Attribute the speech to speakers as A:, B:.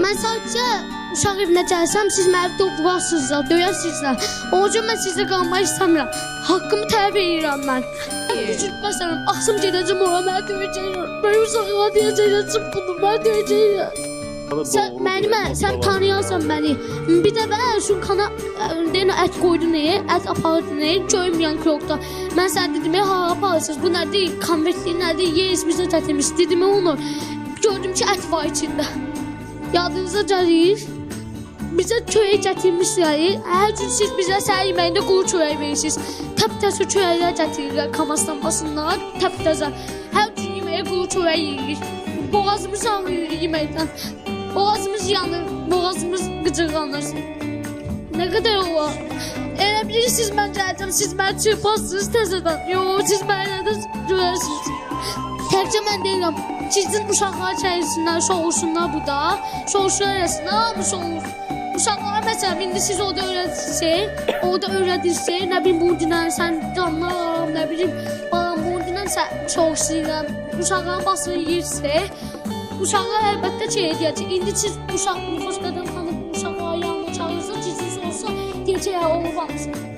A: Mən sadəcə uşaq evinə gəlsəm, siz məni vurasınız da, döyəsiniz də. Onun üçün mən sizdə qalmaq istəmirəm. Haqqımı tələb edirəm mən. Mən gücünməsəm, axşam gedəcəm ora, məni döyəcəklər. Mən uşaqlara deyəcəklər, çıx bunu, məni döyəcəklər. Sən mənimə, sən tanıyansan məni. Bir dəfə sumkana deyən ət qoydun, ət aparırdın, görməyən krokda. Mən sənə dedim, ha aparırsınız, bu nədir, konvertli nədir, yeyiz bizə gətirmiş. Dedim onu. Gördüm ki, ət var içində. Yadınıza gəlir. Bizə çörək gətirmişlər. Hər gün siz bizə səhər yeməyində quru çörək verirsiniz. Təptəzə çörəklər gətirirlər Kamasdan basınlar, təptəzə. Hər gün yeməyə quru çörək yeyirik. Boğazımız ağrıyır yeməkdən. Boğazımız yanır, boğazımız qıcıqlanır. Nə qədər olar? Elə bilirsiniz mən gələcəm, siz məni çırparsınız təzədən. Yox, siz məni elə də görərsiniz. Təkcə mən deyirəm, sizin uşaqlar çəkilsinlər, soğusunlar bu da. Soğusunlar eləsinlər, hamı soğur. Uşaqlara məsələn, indi siz orada öyrədirsiniz, orada öyrədirsiniz, nə bilim bu dinən sən canına aram, nə bilim, balam bu dinən sən çox istəyirəm. Uşaqların basını yeyirsə, uşaqlar əlbəttə ki, deyəcək. İndi siz uşaq nüfus qadın tanıb uşaqları yanına çağırırsınız, ciziniz olsa, deyəcək, hə, olub hamısı.